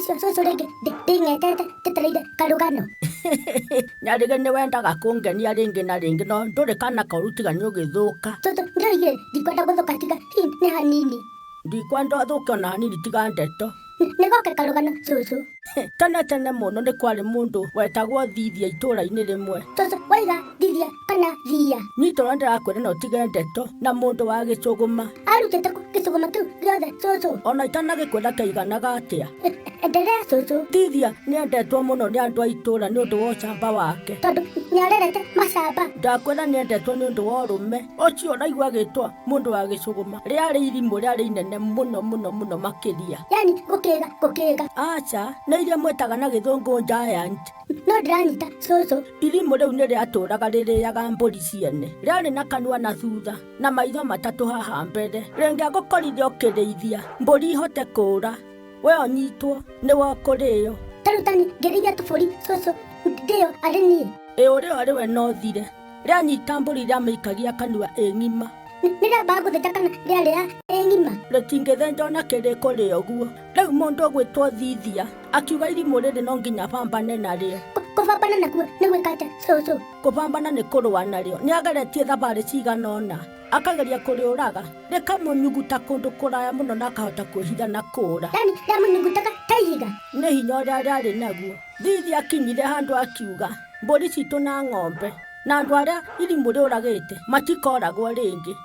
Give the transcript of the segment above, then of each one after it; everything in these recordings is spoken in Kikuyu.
ũcio cũcũ rĩngĩ nding'etete njetereire karũgano. Nyarĩgĩ nĩ wendaga kũngenia rĩngĩ na rĩngĩ no ndũrĩ kana koru tiga nĩ ũgĩthũka. Cũcũ ndĩroigire ndikwenda gũthũka tiga hihi nĩ hanini. Ndikwenda ũthũke ona hanini tiga ndeto. Nĩ goke karũgano cũcũ. Tene tene mũno nĩ kwarĩ mũndũ wetagwo Thithia itũũra-inĩ rĩmwe. Cũcũ waiga thithia kana thia? Nyita ũrĩa ndĩrakwĩra na ũtige ndeto na mũndũ wa gĩcũgũma. Arutĩte kũ gĩcũgũma kĩu gĩothe cũcũ? Ona itanagĩkwĩra kĩaiganaga atĩa. Endelea cũcũ. Thithia nĩendetwo mũno nĩ andũ a itũũra nĩ ũndũ wa ũcamba wake. Tondũ nĩarerete macamba. Ndakwĩra nĩendetwo nĩ ũndũ wa ũrũme. Ũcio ũraigua agĩtwo mũndũ wa gĩcũgũma rĩarĩ irimũ rĩarĩ inene mũno mũno mũno makĩria. Yani gũkĩga gũkĩga. Aca, nĩ iria mwĩtaga na gĩthũngũ giant. No ndĩranyita cũcũ. Irimũ rĩu nĩ rĩatũraga rĩrĩaga mbũri ciene. Rĩarĩ na kanua na thutha na maitho matatũ haha mbere. Rĩngĩagũkorire ũkĩrĩithia mbũri ihote kũũra, we ũnyitwo nĩwe ũkũrĩo. Ta rĩu tani ngĩrĩithia tũbũri cũcũ ndĩo arĩ niĩ. Ĩ ũrĩo arĩ we no ũthire. Rĩanyita mbũri rĩamĩikagia kanua ĩ ng'ima. Nĩ rĩambaga gũthĩnja kana rĩarĩa ĩ ng'ima? Rĩtingĩthĩnja ona kĩrĩ kũrĩa ũguo. Rĩu mũndũ ũgwĩtwo Thithia akiuga irimũ rĩrĩ no nginya bambane narĩo. Kũbambana nakuo nĩ gwĩka atĩa cũcũ? Kũbambana nĩ kũrũa narĩo. Nĩ ageretie thabarĩ cigana ũna akageria kũrĩũraga, rĩkamũnyuguta kũndũ kũraya mũno na akahota kwĩhitha na kũũra. Yani rĩamũnyugutaga ta ihiga? Nĩ hinya ũrĩa rĩarĩ naguo. Thithia akinyire handũ akiuga, mbũri citũ na ng'ombe na andũ arĩa irimũ rĩũragĩte matikoragwo rĩngĩ.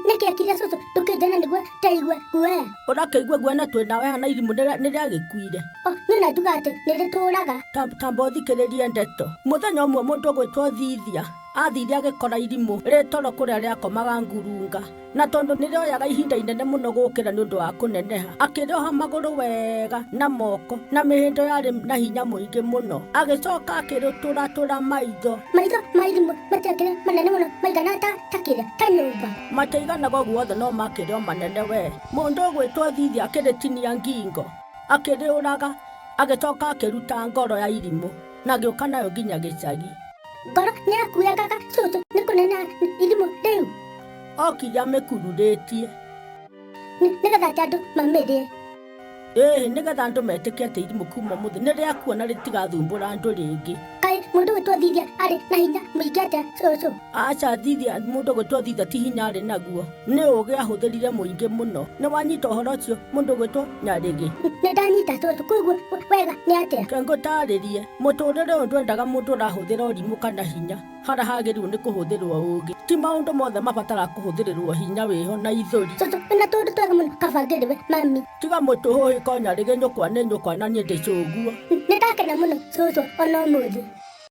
Nĩkĩ akire cũcũ ndũkĩnjana nĩguo ndaigua guoya? Ũrakĩigua guoya na twĩ nawe haha na irimũ nĩ rĩagĩkuire. Niĩ na njuga atĩ nĩ rĩtũraga. Tamba ũthikĩrĩrie ndeto. Mũthenya ũmwe mũndũ ũgwĩtwo Thithia athire agĩkora irimũ rĩ toro kũrĩa rĩakomaga ngurunga. Na tondũ nĩ rĩoyaga ihinda inene mũno gũũkĩra nĩ ũndũ wa kũneneha, akĩrĩoha magũrũ wega na moko na mĩhĩndo yarĩ na hinya mũingĩ mũno. Agĩcoka akĩrĩtũratũra maitho. Maitho ma irimũ matiakĩrĩ manene mũno maigana ta kĩrĩa, ta nyũmba. Matiaiganaga ũguo othe no makĩrĩ o manene wee. Mũndũ ũgwĩtwo Thithia akĩrĩtinia ngingo, akĩrĩũraga, agĩcoka akĩruta ngoro ya irimũ na agĩũka nayo nginya gĩcagi. Ngoro nĩ yakuangaga cũcũ nĩ kũneneha irimũ rĩu. Okire amĩkururĩtie. Nĩgetha atĩ andũ mamĩrĩe. Ĩĩ, nĩgetha andũ metĩkie atĩ irimũ kuma ũmũthĩ nĩ rĩakua na rĩtigathumbũra andũ rĩngĩ. Kaĩ mũndũ gwĩtwo Thithia arĩ na hinya mũingĩ atĩa cũcũ? Aca Thithia, mũndũ gwĩtwo Thithia ti hinya arĩ naguo, nĩ ũũgĩ ahũthĩrire mũingĩ mũno. Nĩ wanyita ũhoro ũcio mũndũ gwĩtwo Nyarĩgĩ? Nĩ ndanyita cũcũ, koguo wega nĩ atĩa? Reke ngũtaarĩrie, mũtũrĩre ũyũ ndwendaga mũndũ ũrahũthĩra ũrimũ kana hinya. Harĩa hagĩrĩirwo nĩ kũhũthĩrwo ũũgĩ. Ti maũndũ mothe mabataraga kũhũthĩrĩrwo hinya wĩho na ithũri. Cũcũ wĩna tũũndũ twega mũno kaba ngĩrĩwe mami. Tiga mũtũhũhĩko nyarĩgĩ nyũkwa nĩ nyũkwa na niĩ ndĩ cũguo. Nĩ ndakena mũno cũcũ ona ũmũthĩ.